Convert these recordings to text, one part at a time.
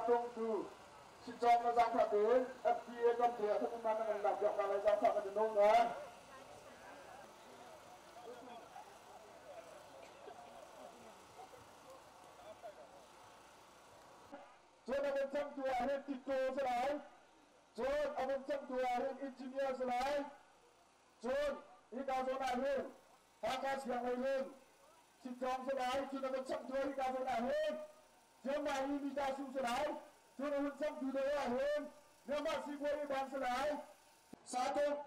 Satungtu Sitcawng na zaangfah tein FDA kamte ah thanuman na kan lak piak hna lai zaangfah kan i nawl hna. Cun a vun changtu ah hin Tito si lai. Cun a vun changtu ah hin engineer si lai. Cun hika zawn ah hin Hakha sianghlei Sitcawng si lai. Cun a vun changtu ah hika zawn ah hin Myanmar i mita su si lai. Cun a hun changtu deuh ah hin Myanmar sipuazi ban si lai. Satung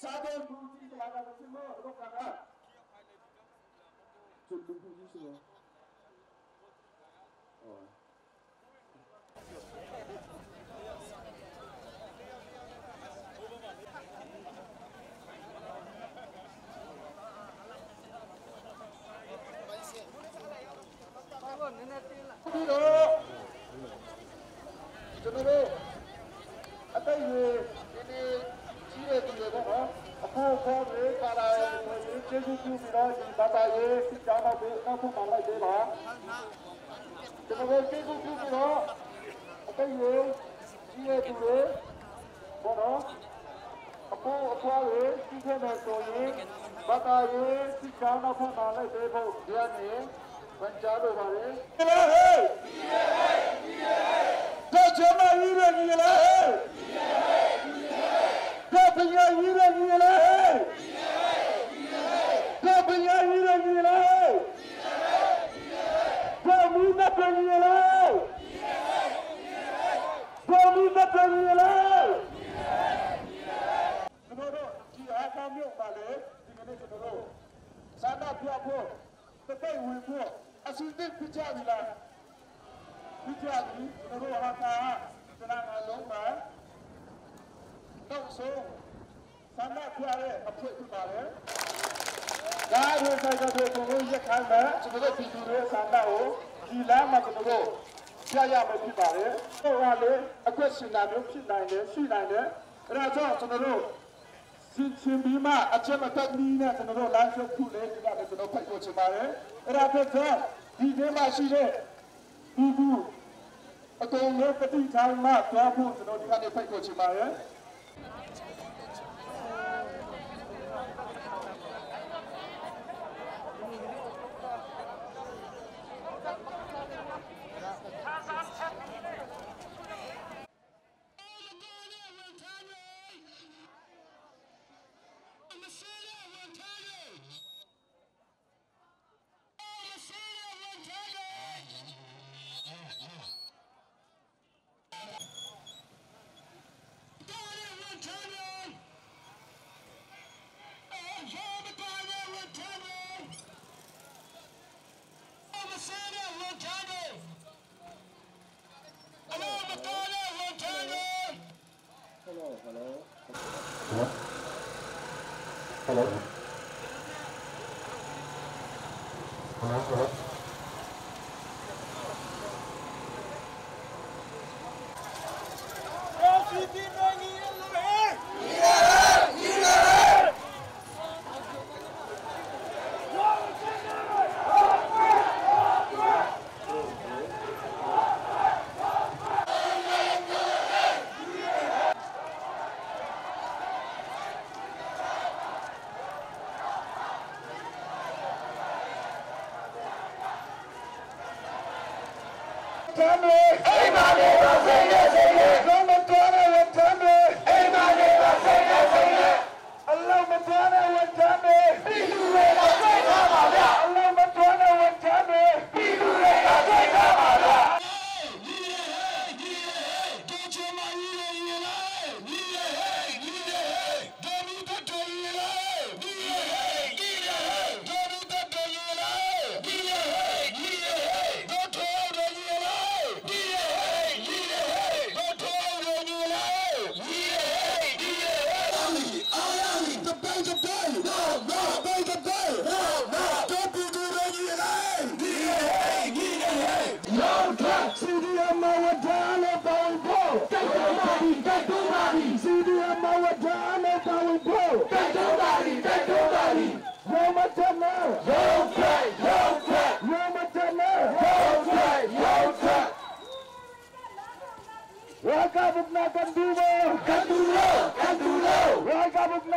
Satung tu ti si lai ka chim mu ruk ah. Cun lunghu ji si mu. ကျွန်တော်တို့အတိတ်ရေဒီနေ့ကြီးတဲ့သူတွေပေါ့နော် အခုခေါ်တွေပါလာတဲ့ ကျေးဇူးပြုပြီးတော့ ဒီဘာသာရေးစစ်ကြောင်းတော့ နောက်ခုမှလိုက်သေးပါ။ ကျွန်တော်တို့ကျေးဇူးပြုပြီးတော့ အတိတ်ရေကြီးတဲ့သူတွေပေါ့နော် အခုအဖွားတွေကြီးခဲ့မယ်ဆိုရင် ဘာသာရေးစစ်ကြောင်းနောက်ခုမှလိုက်သေးဖို့ ဒီကနေဗန်ကြားလိုပါတယ်။ ဟေးဟေး တို့ချမကြီးရကြီးလား ဟေး တို့ပညာကြီးရကြီးလား ဟေး တို့ပညာကြီးရကြီးလား တို့မူးတဲ့ကြီးလား တို့မူးတဲ့ကြီးလား။ ကျွန်တော်တို့ဒီအားကောင်းမြို့မှာလေ ဒီကနေ့ကျွန်တော်တို့စာနာပြဖို့ တပိတ်ဝင်ဖို့ အစီအစဉ်ပြကြပြီလား? ပြကြပြီ။ ကျွန်တော်တို့ဟာကာတနာငါလုံးမှာ နောက်ဆုံးဆန္ဒပြတဲ့အဖွဲ့ဖြစ်ပါတယ်။ ဒါတွေဆိုင်တဲ့ကိုကိုရက်ခိုင်းမယ် ကျွန်တော်တို့ပြည်သူတွေဆန္ဒကို ဒီလမ်းမှာကျွန်တော်တို့ပြရမယ်ဖြစ်ပါတယ်။ ဟိုကလေအကွက်ရှင်တာမျိုးဖြစ်နိုင်တယ် ရှိနိုင်တယ်။ အဲဒါကြောင့် ကျွန်တော်တို့စင်ချင်းပြီးမှ အချက်မတက်နည်းနဲ့ ကျွန်တော်တို့လမ်းရှုပ်ခုလေ ဒီကနေ့ကျွန်တော်ဖိတ်ခေါ်ချင်ပါတယ်။ အဲ့ဒါဖြစ်တဲ့ ဒီထဲမှာရှိတဲ့ဒီကူအကုန်လုံး ပတိထိုင်းမှတွားဖို့ ကျွန်တော်ဒီကနေဖိတ်ခေါ်ချင်ပါတယ်။ Hello, hello. Hello. Hello, hello. ထမ်းတွေအိမ်မာနေပါ စိတ်နဲ့စိတ်နဲ့ လုံးမတော်တဲ့ဝန်ထမ်းတွေ အိမ်မာနေပါ စိတ်နဲ့စိတ်နဲ့ အလုံးမတော်တဲ့ဝန်ထမ်းတွေ ပြည်သူတွေကစိတ်ထားပါဗျ။ အလုံးမတော်တဲ့ဝန်ထမ်းတွေ ပြည်သူတွေကစိတ်ထားပါဗျ။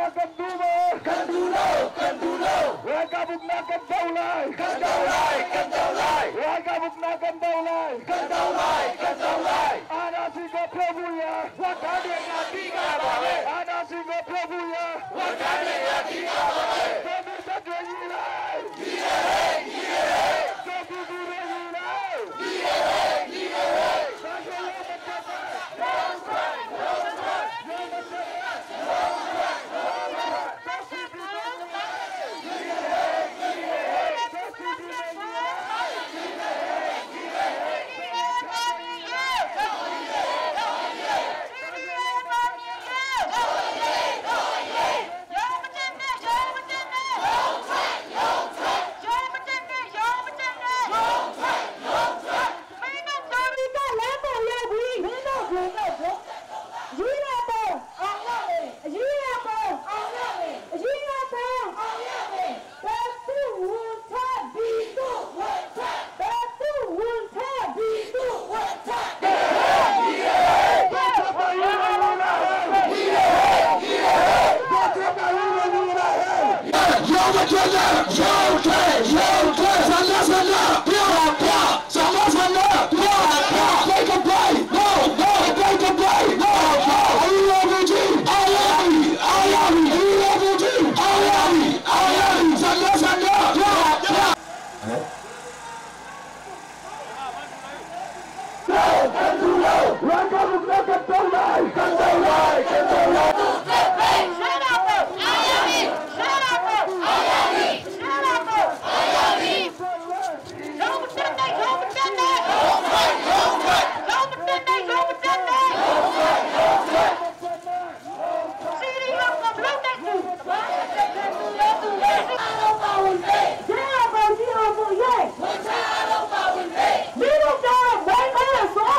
Uknak kan duh maw? Kan duh lo, kan duh lo. Ralkap uknak kan do lai. Kan do lai, kan do lai. Ralkap uknak kan do lai. ကန်တော့လိုက်ကန်တော့လိုက် အာနာစီကိုဖြုတ်ဖို့ရ ဝတ်ထားတွေကတိကပါပဲ အာနာစီကိုဖြုတ်ဖို့ရ ဝတ်ထားတွေကတိကပါပဲ တော်သူတက်တွေကြီးလိုက် ကြီးရဟဲ့ကြီးရဟဲ့ တော်သူသူတွေကြီးလိုက် ကြီးရဟဲ့ကြီးရဟဲ့ ဘာလို့လဲမတက်ပါ လုံးထွက်လုံးထွက် ရောမတက်ပါ လုံးထွက်လုံးထွက် တော်သူသူတွေ ကြီးရဟဲ့ကြီးရဟဲ့ တော်သူသူတွေကြီးလိုက် ကြီးရဟဲ့ကြီးရဟဲ့ လမ်းပေါ်ရောက်ပြီမင်းတို့ဝင်တော့ဘုရေးရပေါ်အောင်ရမယ်အရေးရပေါ်အောင်ရမယ်အရေးရပေါ်အောင်ရမယ်ဘသူဝန်ထဘီသူဝန်ထဘသူဝန်ထဘီသူဝန်ထ ရုံးမထွက်နဲ့ရုံးထွက်ရုံးထွက်ဆန္ဒဆန္ဒပြပြဆန္ဒဆန္ဒပြပြ Take a break no no take a break no no I love you I love you I love you I love you I love you I love you ဆန္ဒဆန္ဒပြပြ ဟယ်လို Ralkap uknak kan do lai ကန်တော့လိုက်ကန်တော့လိုက် မင်းတို့ပြောတော့မဲခေါ်ရဆို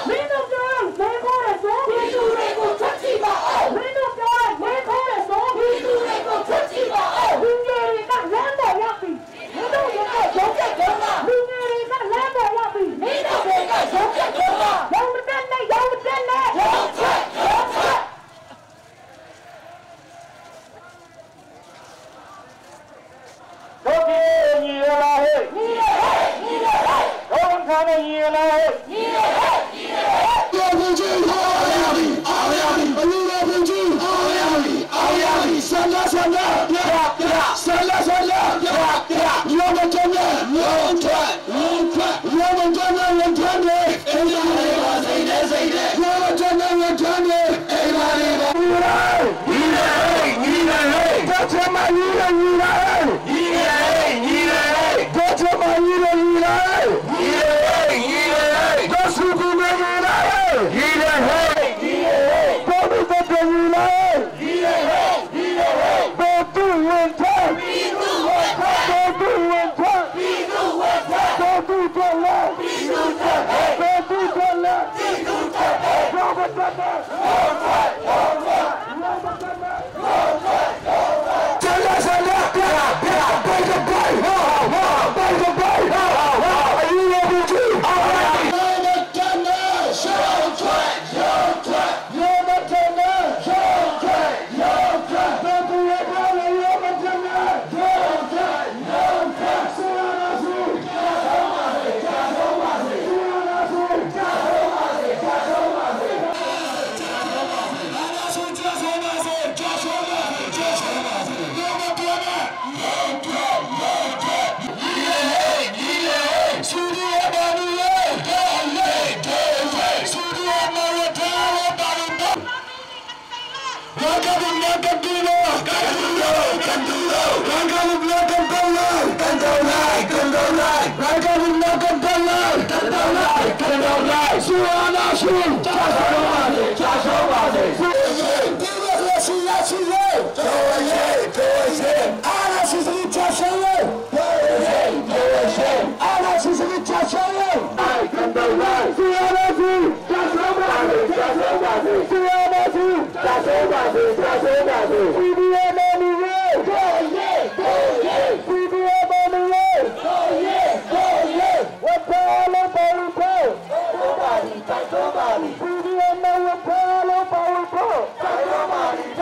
မင်းတို့ပြောတော့မဲခေါ်ရဆို ပြည်သူတွေကိုထွက်ကြည့်ပါအောင် မင်းတို့ပြောတော့မဲခေါ်ရဆို ပြည်သူတွေကိုထွက်ကြည့်ပါအောင် လူငယ်တွေကလမ်းပေါ်ရောက်ပြီ မင်းတို့တွေကရုံးချက်တော့လား လူငယ်တွေကလမ်းပေါ်ရောက်ပြီ မင်းတို့တွေကရုံးချက်တော့လား ရုံးမတက်နဲ့ရုံးမတက်နဲ့ ရုံးချက်ရုံးချက် တို့ပြေညီရလားဟဲ့ ညီရဟဲ့ညီရဟဲ့ တို့ဝန်ခံနေညီရလားဟဲ့ ညီရဟဲ့ညီရဟဲ့ တော်ဘူးကြီးအားရပြီအားရပြီအလူတော်ဘူးကြီးအားရပြီအားရပြီဆန္ဒဆန္ဒပြပြဆန္ဒဆန္ဒပြပြရောမတော်နဲ့ရောထွက်ရောထွက်ရောမတော်နဲ့ဝန်ထမ်းတွေအိမ်ပါလေပါစိတ်နဲ့စိတ်နဲ့ရောမတော်နဲ့ဝန်ထမ်းတွေအိမ်ပါလေပါ ညီလိုက် ညီရဟဲ့ညီရဟဲ့ တို့ချမညီရညီလိုက် ညီရဟဲ့ညီရဟဲ့ တို့ချမညီရညီလိုက် ညီရဟဲ့ညီရဟဲ့ တို့စုကူမညီလိုက် ညီရဟဲ့ညီရဟဲ့ တို့တို့တို့ညီလိုက် ညီရဟဲ့ညီရဟဲ့ တို့သူဝန်ထမ်း ပြည်သူဝန်ထမ်း တို့သူဝန်ထမ်း ပြည်သူဝန်ထမ်း တို့သူတို့လာ ပြည်သူထွက်ဟဲ့ တို့သူတို့လာ ပြည်သူထွက်ဟဲ့ တို့မတက်နဲ့ ရုံးထွက်ရုံးထွက် တို့မတက်နဲ့ ဆန္ဒဆန္ဒပြပြဘိုက်ဘိုက်ဟာဟာဘိုက်ဘိုက်ဟာဟာအယူရဘူးကြီးအာရောမတန်နဲ့ရှောင်းထွက်ရောထွက် ရောမတက်နဲ့ ရောထွက်ရောထွက် တို့သူရပါလေရောမတက်နဲ့ ရောထွက်ရောထွက် ဆရာနာစု ကြာဆုံးပါစေကြာဆုံးပါစေ ဆရာနာစု ကြာဆုံးပါစေကြာဆုံးပါစေအာနာဆုကြာဆုံးပါစေကြာဆုံးပါစေကြာဆုံးပါစေရောမတန်နဲ့ရောထွက်ရောထွက်ညီရဟဲ့ညီရဟဲ့ဆူဒီယဘာလူလေတော်လေတော်လေဆူဒီယမရတော်ဘာလူ CDM ဝဖာလို့ပါလို့ တိုက်တော့ပါလိ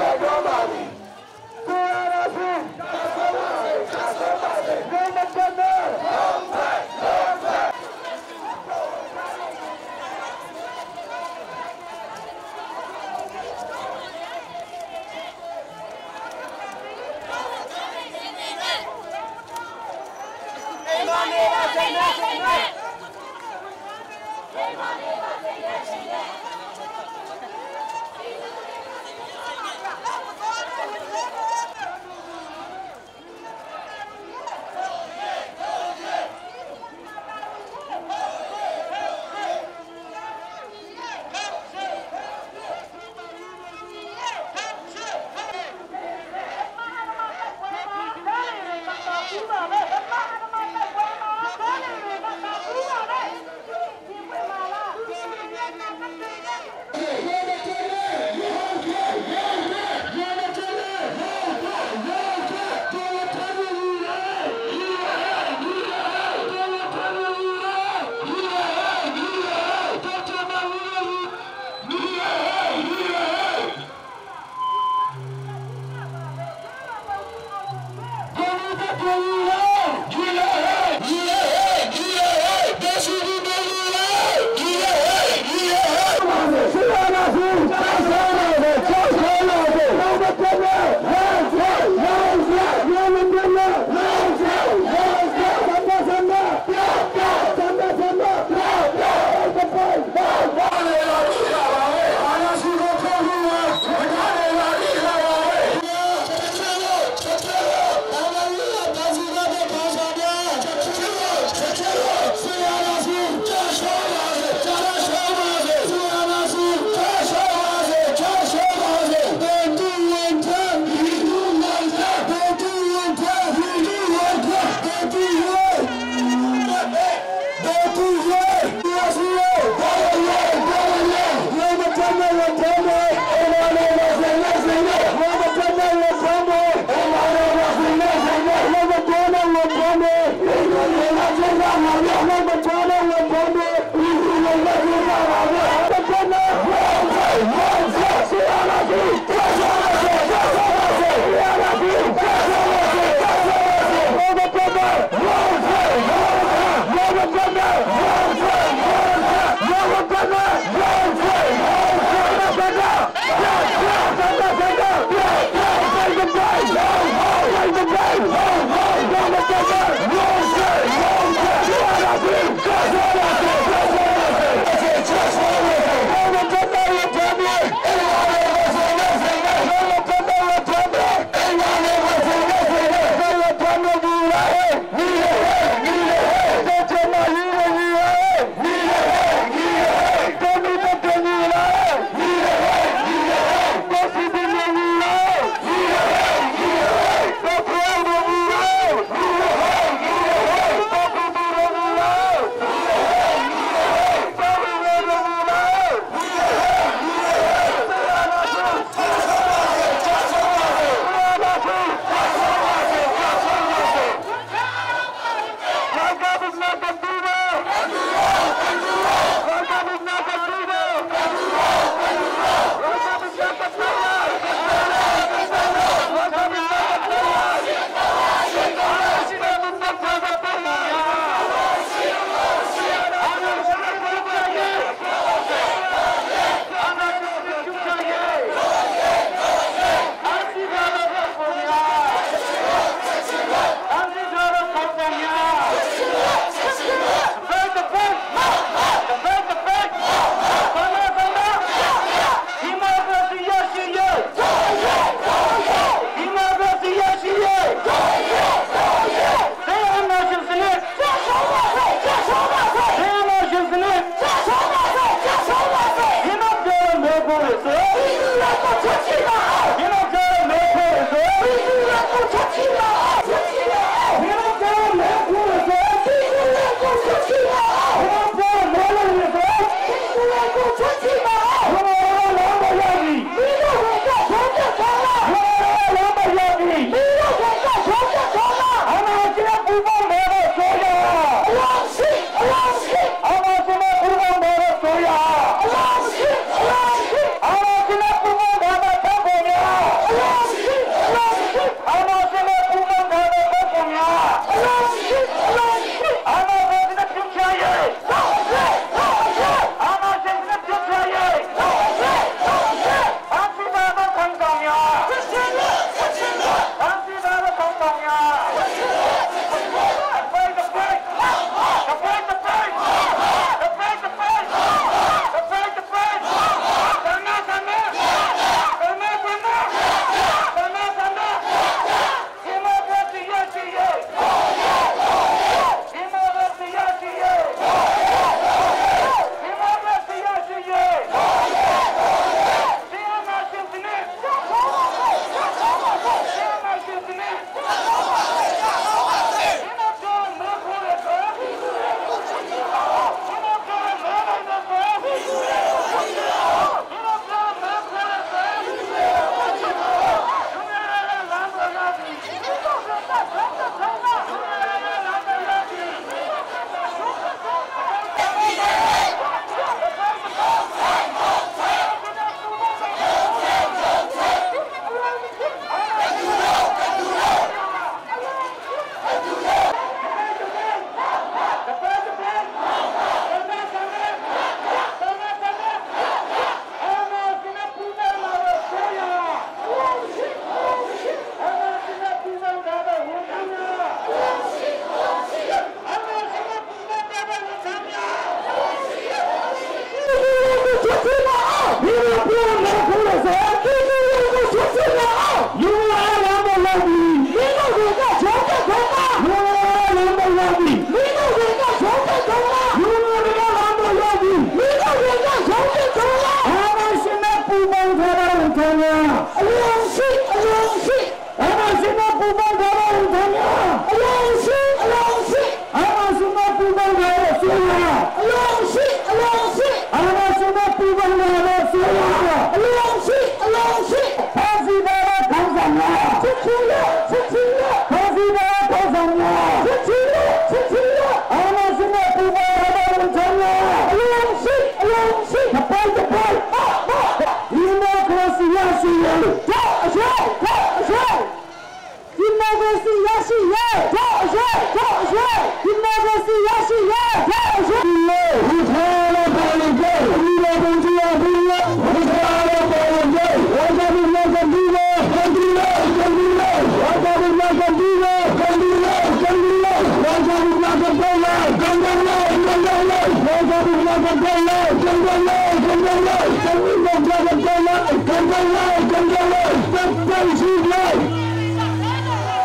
တို့အရေးတို့အရေး ဒီမိုကရေစီရရှိရေးတို့အရေးတို့အရေး ဒီမိုကရေစီရရှိရေးတို့အရေး ဒီထားလို့ပေါ်လို့ကြဒီလိုပုံစံဘူးလို့ ဒီထားလို့ပေါ်လို့ကြ ဝါကြဘူးလို့ကဒီလိုကန်ဒီလိုကန်ဒီလို ဝါကြဘူးလို့ကဒီလိုကန်ဒီလိုကန်ဒီလို ဝါကြဘူးလို့ကပေါ်လာကန်ကန်လိုကန်ကန်လို ဝါကြဘူးလို့ကပေါ်လာကန်ကန်လိုကန်ကန်လို ကန်ဒီလိုကပေါ်လာကန်ကန်လိုကန်ကန်လို တပ်တပ်ရှိလို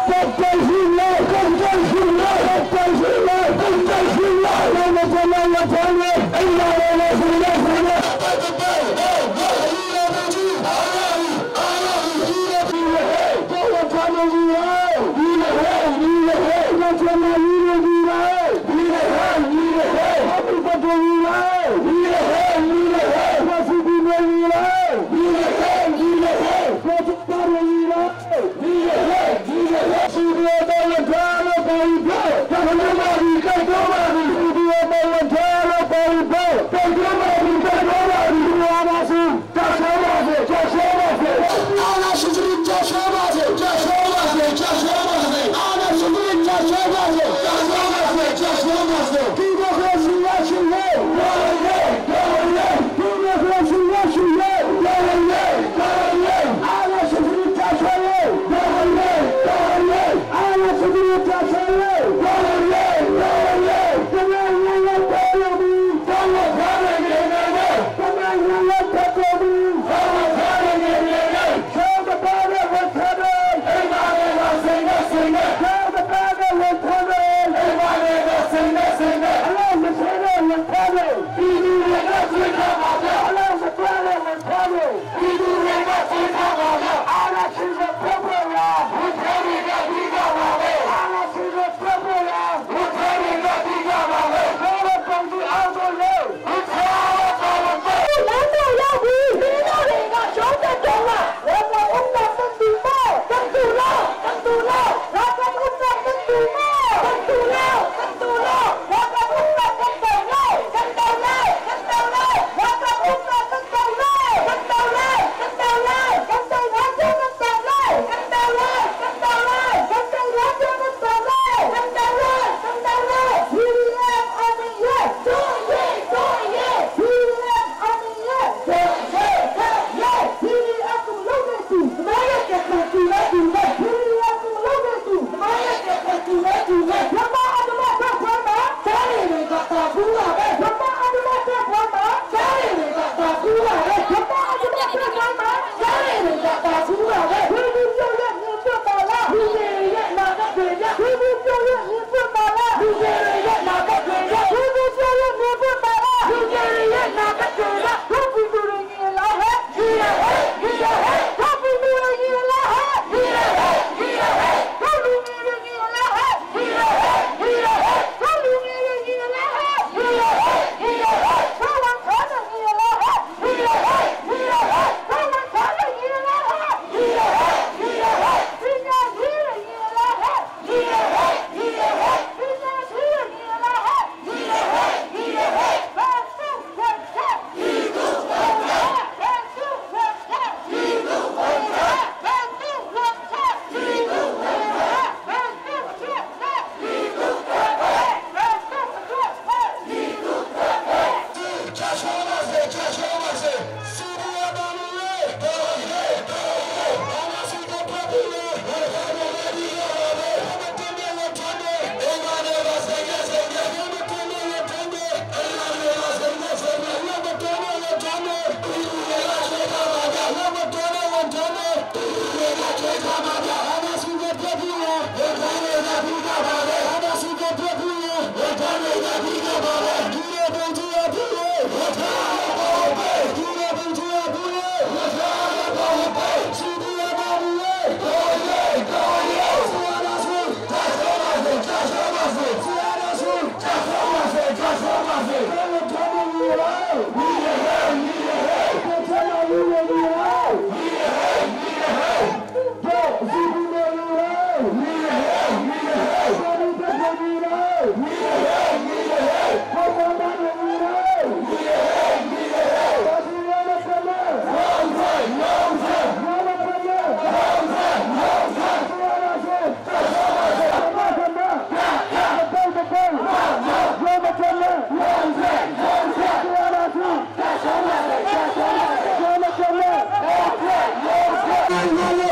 တပ်တပ်ရှိလို ကန်ကန်ရှိလို တပ်တပ်ရှိလို ကန်ကန်ရှိလို လောမချလာလချလာ အိလာလာဆူလာဆူလာ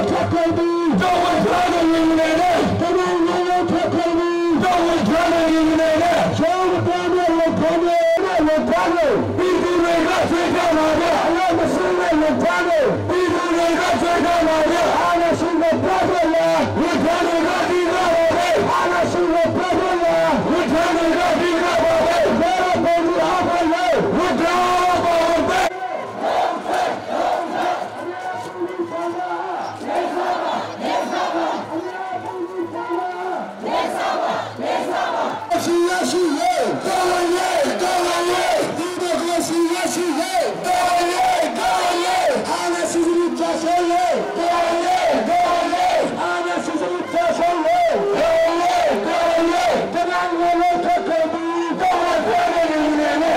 လုံးထွက်ကုန်ပြီတော်ဝန်ထားနေနေနဲ့တနိုင်ငံလုံးထွက်ကုန်ပြီတော်ဝန်ထားနေနေနဲ့ရုံးတော်နဲ့ဝန်ထမ်းတွေနဲ့ဝန်ထမ်းတွေပြည်သူတွေကဆွေးကြပါဗျအလို့မရှိတဲ့ဝန်ထမ်းတွေပြည်သူတွေကဆွေးကြပါဗျအာဏာရှင်ကပြတ်လာဝန်ထမ်းတွေကဒီကပါပဲအာဏာရှင်ကပြတ်လာဝန်ထမ်းတွေကဒီကပါပဲဘယ်တော့ပုံစံအားပါလဲဝန်ထမ်းပါပဲ ရှိရရှိရေတော်ရဲတော်ရဲဒီတော့ရှိရရှိရေတော်ရဲတော်ရဲအာနာစီစီချာဆောရေတော်ရဲတော်ရဲအာနာစီစီချာဆောရေတော်ရဲတော်ရဲတမန်တော်လို့ထက်ကုန်ပြီတော်ရဲနေနေနေ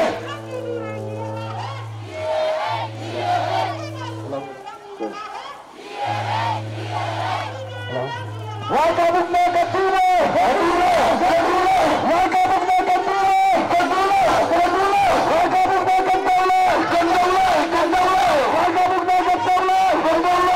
ဝါကဘုမကတူရောတူရောတူရောဝါကဘုမကတူရောတူရောတူရောဝါကဘုမကတူရောတူရောတူရောဝါကဘုမကတူရောတူရောတူရော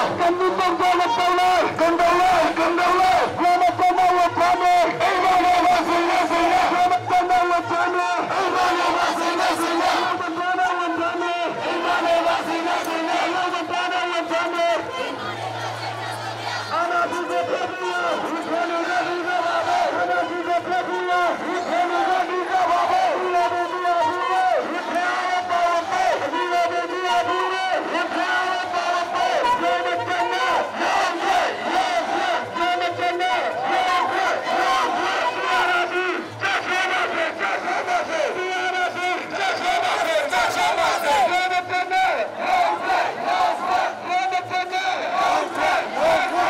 ကန္ဒီတုံကတူရောကန္ဒလာကန္ဒလာဝါမကမဝဖာမေအေဝါဝါစင်စင်ဝါမကမဝဖာမေအေဝါဝါစင်စင်ဝါမကမဝဖာမေအေဝါဝါစင်စင်ဝါမကမဝဖာမေအာနာသူကပြပြဝိခဏကဒီကဘာပဲအာနာသူကပြပြဝိခဏကဒီကဘာပဲလာဘဒီယာဘူးဝိခဏပါပဲဒီလာဘဒီယာဘူးဝိခဏပါပဲဇေမတနာယောယေယောယေဇေမတနာယောယေယောယေအာနာသူချက်ဆေးပါစေချက်ဆေးပါစေဒီအာနာသူချက်ဆေးပါစေချက်ဆေးပါစေဇေမတနာယောယေယောယေဇေမတနာယောယေ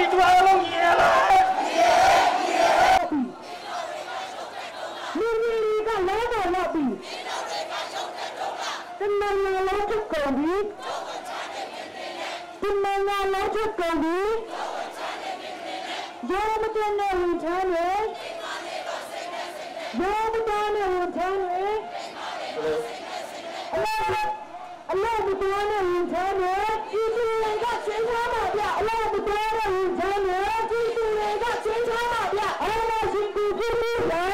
ယောယေ လူတွေကလဲတော့လောက်ပြီတမန်တော်လုံးထုတ်ကုန်ပြီတမန်တော်လုံးထုတ်ကုန်ပြီရုံးမတင်တဲ့ဝန်ထမ်းတွေရုံးမတင်တဲ့ဝန်ထမ်းတွေအလို့အလို့မတော်တဲ့ဝန်ထမ်းတွေဒီသူတွေကချင်းချပါဗျအလို့မတော်တဲ့ဝန်ထမ်းတွေဒီသူတွေကချင်းချပါဗျအာနာရှင်ကူပြုပြီးဝန်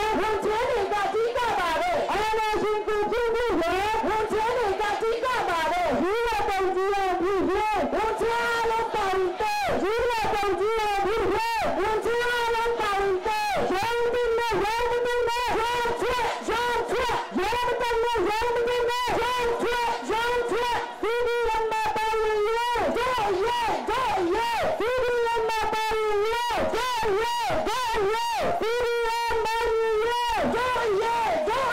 ထမ်းတွေကကြီးကပါတယ်အာနာရှင်ကူပြုပြီးဝန်ထမ်းတွေကကြီးကပါတယ်ယူရပုံကြီးရပြုပြီးဝန်ထမ်းလုံးပါဝင်တဲ့ယူရပုံကြီးရပြုပြီးဝန်ထမ်းလုံးပါဝင်တဲ့ရုံးတင်နဲ့ရုံးတင်နဲ့ရုံးချက်ရုံးချက်ရုံးတင်နဲ့ရုံးတင်နဲ့ရုံးချက်ရုံးချက်ဒီဒီရမပါဝင်လို့ရဲရဲရဲရဲဒီဒီရမပါဝင်လို့ရဲရဲရဲရဲဒီဒီရမပါဝင်လို့ရဲရဲရဲ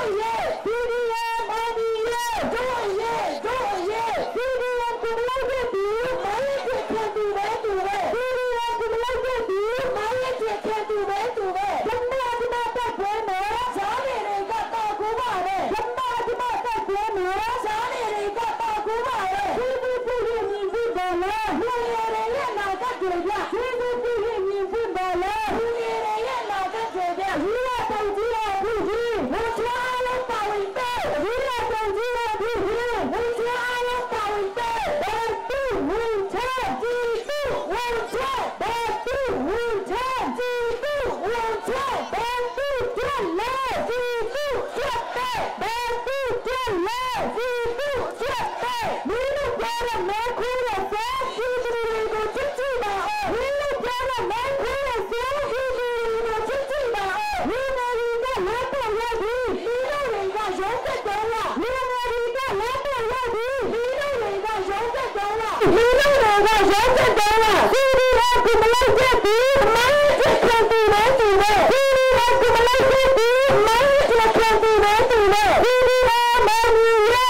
ရဲဒီဒီရမပါဝင်လို့ရဲရဲရဲရဲဒီဒီရကုလို့တဲ့ဒီမိုင်းချက်ချက်တူပဲတူပဲဒီဒီရကုလို့တဲ့ဒီမိုင်းချက်ချက်တူပဲတူပဲဓမ္မဓမ္မတက်ခွဲမယ်ဇာနေတွေကတာကူပါတယ်ဓမ္မဓမ္မတက်ခွဲမယ်ဇာနေတွေကတာကူပါတယ်ဒီဒီပြည့်မြင်ပြပါလားလူရည်ရဲ့နာကကြွပြဒီဒီပြည့်မြင်ပြပါလားလူရည်ရဲ့နာကကြွပြယူရပုံကြီးရပြုကြီးဝန်ချာလုံးပါဝင်တဲ့ယူရပုံကြီးရပြုကြီးဝန်ချာလုံးပါဝင်တဲ့ဘယ်သူဝန်ချာကြည့်သူဝန်ချာဘယ်သူဝန်ချာကြည့်သူဝန်ချာဘယ်သူကြလဲကြည့်သူချက်တဲ့ဘယ်သူကြလဲကြည့်သူချက်တဲ့မင်းတို့ပြောတဲ့မဲခွေးတဲ့စေဒီသူတွေကိုချစ်ကြည့်ပါဦးမင်းတို့ပြောတဲ့မဲခွေးတဲ့စေဒီသူတွေကိုချစ်ကြည့်ပါဦးမင်းတို့ကလက်တော့ရပြီမင်းတို့တွေကရုံးသက်တော့လားမင်းတို့တွေကလက်တော့ရပြီမင်းတို့တွေကရုံးသက်တော့လားမင်းတို့တွေကရုံးသက်တော့လားဒီဒီကမလိုက်တဲ့ဒီမိုင်းချက်ခံတူပဲတူပဲဒီဒီကမလိုက်တဲ့ဒီမိုင်းချက်ခံတူပဲတူပဲဒီဒီကမမီရဲ့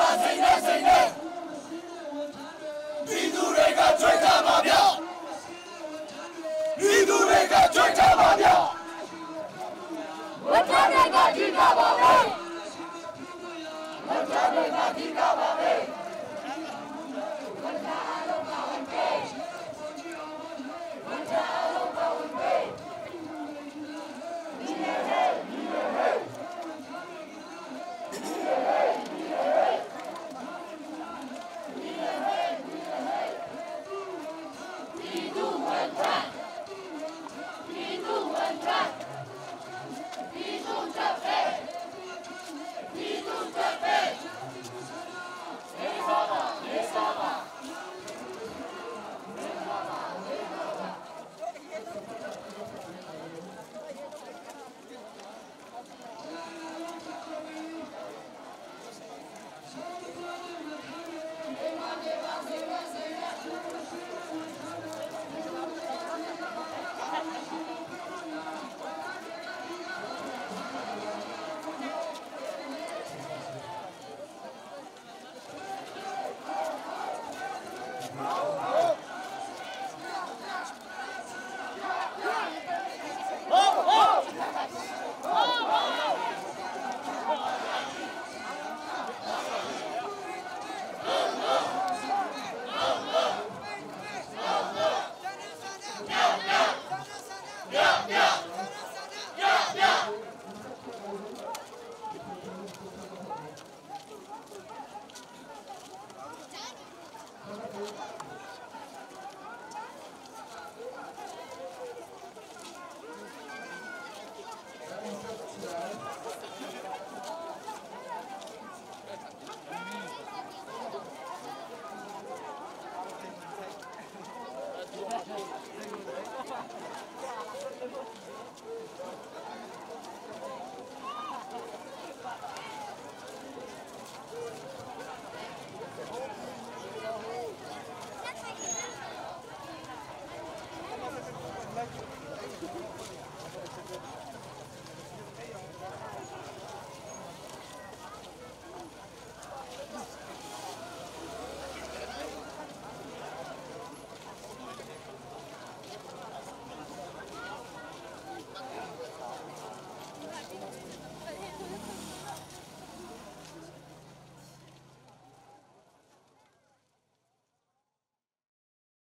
ပါစိတ်နဲ့စိတ်နဲ့ပြည်သူတွေကကြွေးကြပါဗျာပြည်သူတွေကကြွေးကြပါဗျာ ဝန်ထမ်းတွေကကြီးကြပါမယ် ဝန်ထမ်းတွေကကြီးကြပါမယ် ဝန်ထမ်းအလုံးပါဝင်ပေးဝန်ထမ်းအလုံးပါဝင်ပေးဒီနေ့ဟဲ့ ဒီနေ့ဟဲ့ဒီနေ့ဟဲ့ဒီနေ့ဟဲ့ ဒီနေ့ဟဲ့ဒီနေ့ဟဲ့ပြည်သူဝန်ထမ်းပြည်သူဝန်ထမ်းပြည်သူတပ်ပဲပြည်သူတပ်ပဲလေးစားပါလေးစားပါလေးစားပါလေးစားပါ ဟ